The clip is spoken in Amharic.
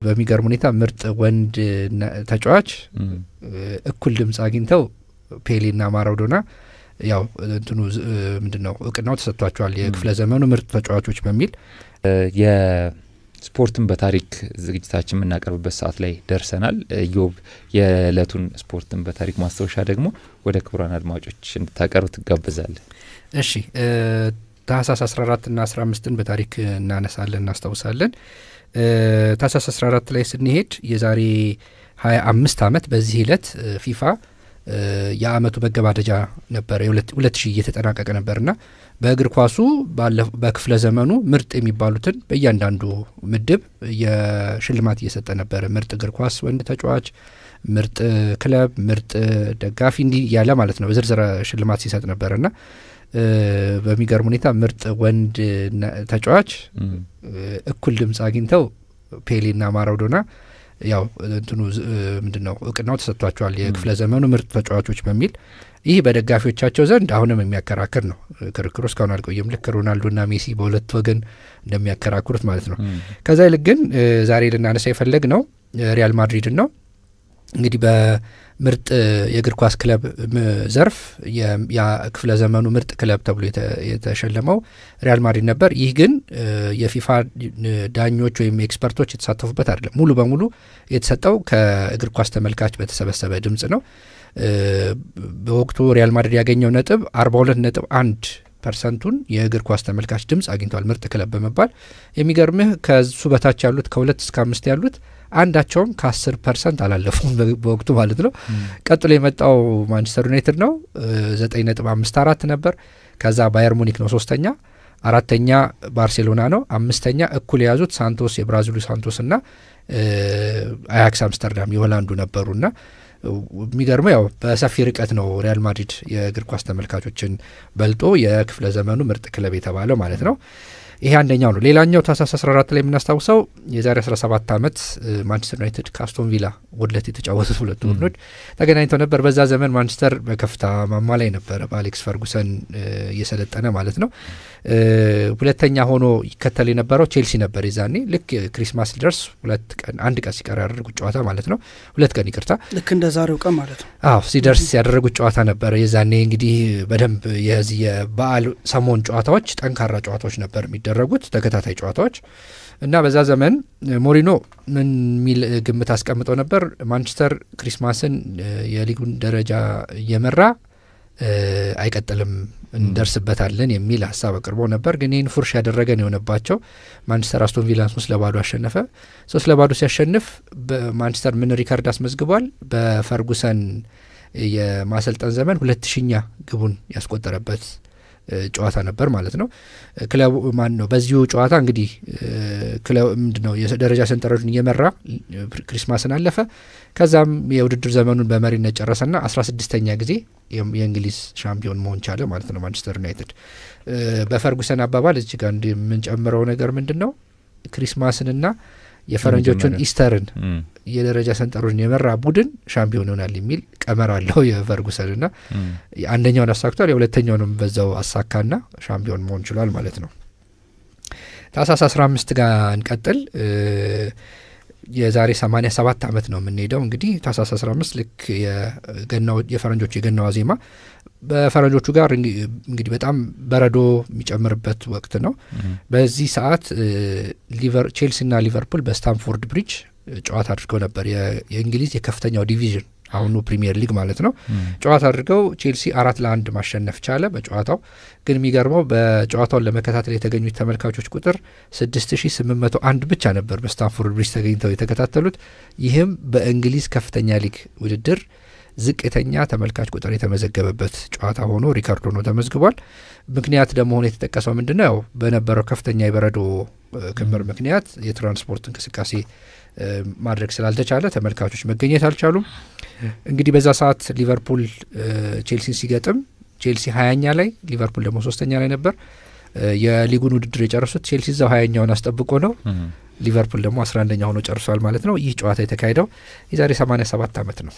በሚገርም ሁኔታ ምርጥ ወንድ ተጫዋች እኩል ድምፅ አግኝተው ፔሌና ማራዶና ያው እንትኑ ምንድን ነው እውቅናው ተሰጥቷቸዋል የክፍለ ዘመኑ ምርጥ ተጫዋቾች በሚል። የስፖርትን በታሪክ ዝግጅታችን የምናቀርብበት ሰዓት ላይ ደርሰናል። ኢዮብ፣ የዕለቱን ስፖርትን በታሪክ ማስታወሻ ደግሞ ወደ ክቡራን አድማጮች እንድታቀርብ ትጋበዛለን። እሺ፣ ታህሳስ 14 እና 15ን በታሪክ እናነሳለን፣ እናስታውሳለን። ታህሳስ 14 ላይ ስንሄድ የዛሬ 25 ዓመት በዚህ ዕለት ፊፋ የአመቱ መገባደጃ ነበረ፣ 2000 እየተጠናቀቀ ነበርና በእግር ኳሱ በክፍለ ዘመኑ ምርጥ የሚባሉትን በእያንዳንዱ ምድብ የሽልማት እየሰጠ ነበረ። ምርጥ እግር ኳስ ወንድ ተጫዋች፣ ምርጥ ክለብ፣ ምርጥ ደጋፊ እንዲህ እያለ ማለት ነው በዝርዝር ሽልማት ሲሰጥ ነበርና በሚገርም ሁኔታ ምርጥ ወንድ ተጫዋች እኩል ድምፅ አግኝተው ፔሌና ማራዶና ያው እንትኑ ምንድን ነው እውቅናው ተሰጥቷቸዋል የክፍለ ዘመኑ ምርጥ ተጫዋቾች በሚል። ይህ በደጋፊዎቻቸው ዘንድ አሁንም የሚያከራክር ነው። ክርክሩ እስካሁን አልቆየም። ልክ ሮናልዶና ሜሲ በሁለት ወገን እንደሚያከራክሩት ማለት ነው። ከዛ ይልቅ ግን ዛሬ ልናነሳ የፈለግነው ሪያል ማድሪድን ነው። እንግዲህ በምርጥ የእግር ኳስ ክለብ ዘርፍ የክፍለ ዘመኑ ምርጥ ክለብ ተብሎ የተሸለመው ሪያል ማድሪድ ነበር። ይህ ግን የፊፋ ዳኞች ወይም ኤክስፐርቶች የተሳተፉበት አይደለም። ሙሉ በሙሉ የተሰጠው ከእግር ኳስ ተመልካች በተሰበሰበ ድምጽ ነው። በወቅቱ ሪያል ማድሪድ ያገኘው ነጥብ 42.1 ፐርሰንቱን የእግር ኳስ ተመልካች ድምጽ አግኝቷል ምርጥ ክለብ በመባል። የሚገርምህ ከሱ በታች ያሉት ከ2 እስከ 5 ያሉት አንዳቸውም ከ10% አላለፉም በወቅቱ ማለት ነው። ቀጥሎ የመጣው ማንቸስተር ዩናይትድ ነው፣ 9.54 ነበር። ከዛ ባየር ሙኒክ ነው ሶስተኛ፣ አራተኛ ባርሴሎና ነው። አምስተኛ እኩል የያዙት ሳንቶስ፣ የብራዚሉ ሳንቶስ እና አያክስ አምስተርዳም የሆላንዱ ነበሩና የሚገርመው ያው በሰፊ ርቀት ነው ሪያል ማድሪድ የእግር ኳስ ተመልካቾችን በልጦ የክፍለ ዘመኑ ምርጥ ክለብ የተባለው ማለት ነው። ይሄ አንደኛው ነው። ሌላኛው ታህሳስ 14 ላይ የምናስታውሰው የዛሬ 17 ዓመት ማንቸስተር ዩናይትድ ከአስቶን ቪላ ወድለት የተጫወቱት ሁለቱ ቡድኖች ተገናኝተው ነበር። በዛ ዘመን ማንቸስተር በከፍታ ማማ ላይ ነበረ፣ በአሌክስ ፈርጉሰን እየሰለጠነ ማለት ነው። ሁለተኛ ሆኖ ይከተል የነበረው ቼልሲ ነበር። የዛኔ ልክ Christmas ሊደርስ 2 ቀን 1 ቀን ሲቀር ያደረጉት ጨዋታ ማለት ነው። 2 ቀን ይቅርታ፣ ልክ እንደ ዛሬው ቀን ማለት ነው። አዎ፣ ሲደርስ ያደረጉት ጨዋታ ነበረ። የዛኔ እንግዲህ በደንብ የዚህ የበዓል ሰሞን ጨዋታዎች ጠንካራ ጨዋታዎች ነበር የሚደረጉት፣ ተከታታይ ጨዋታዎች። እና በዛ ዘመን ሞሪኖ ምን የሚል ግምት አስቀምጦ ነበር? ማንቸስተር Christmas ን የሊጉን ደረጃ እየመራ አይቀጥልም፣ እንደርስበታለን የሚል ሀሳብ አቅርቦ ነበር። ግን ይህን ፉርሽ ያደረገን የሆነባቸው ማንቸስተር አስቶን ቪላን 3-0 አሸነፈ። 3-0 ሲያሸንፍ በማንቸስተር ምን ሪከርድ አስመዝግቧል? በፈርጉሰን የማሰልጠን ዘመን 2000ኛ ግቡን ያስቆጠረበት ጨዋታ ነበር ማለት ነው። ክለቡ ማን ነው በዚሁ ጨዋታ እንግዲህ ክለቡ ምንድን ነው የደረጃ ሰንጠረዡን እየመራ Christmas ን አለፈ። ከዛም የውድድር ዘመኑን በመሪነት ጨረሰና 16ኛ ጊዜ የእንግሊዝ ሻምፒዮን መሆን ቻለ ማለት ነው ማንቸስተር ዩናይትድ። በፈርጉሰን አባባል እዚህ ጋር የምንጨምረው ነገር ምንድን ነው? Christmas ንና የፈረንጆቹን Easter ን የደረጃ ሰንጠረዡን የመራ ቡድን ሻምፒዮን ይሆናል የሚል ቀመር አለው የፈርጉሰንና አንደኛውን አሳክቷል፣ የሁለተኛውንም በዛው አሳካና ሻምፒዮን መሆን ችሏል ማለት ነው። ታህሳስ 15 ጋር እንቀጥል። የዛሬ 87 ዓመት ነው የምንሄደው። እንግዲህ ታህሳስ 15 ልክ የገናው የፈረንጆቹ የገናው ዋዜማ በፈረንጆቹ ጋር እንግዲህ በጣም በረዶ የሚጨምርበት ወቅት ነው። በዚህ ሰዓት ቼልሲና ሊቨርፑል በስታንፎርድ ብሪጅ ጨዋታ አድርገው ነበር። የእንግሊዝ የከፍተኛው ዲቪዥን፣ አሁኑ ፕሪሚየር ሊግ ማለት ነው። ጨዋታ አድርገው ቼልሲ 4-1 ማሸነፍ ቻለ። በጨዋታው ግን የሚገርመው በጨዋታውን ለመከታተል የተገኙት ተመልካቾች ቁጥር 6801 ብቻ ነበር በስታንፎርድ ብሪጅ ተገኝተው የተከታተሉት። ይህም በእንግሊዝ ከፍተኛ ሊግ ውድድር ዝቅተኛ ተመልካች ቁጥር የተመዘገበበት ጨዋታ ሆኖ ሪከርድ ሆኖ ተመዝግቧል። ምክንያት ደግሞ ሆኖ የተጠቀሰው ምንድነው? ያው በነበረው ከፍተኛ የበረዶ ክምር ምክንያት የትራንስፖርት እንቅስቃሴ ማድረግ ስላልተቻለ ተመልካቾች መገኘት አልቻሉም። እንግዲህ በዛ ሰዓት ሊቨርፑል ቼልሲን ሲገጥም ቼልሲ 20ኛ ላይ፣ ሊቨርፑል ደግሞ ሶስተኛ ላይ ነበር። የሊጉን ውድድር የጨረሱት ቼልሲ እዛው 20ኛውን አስጠብቆ ነው። ሊቨርፑል ደግሞ 11ኛ ሆኖ ጨርሷል ማለት ነው። ይህ ጨዋታ የተካሄደው የዛሬ 87 ዓመት ነው።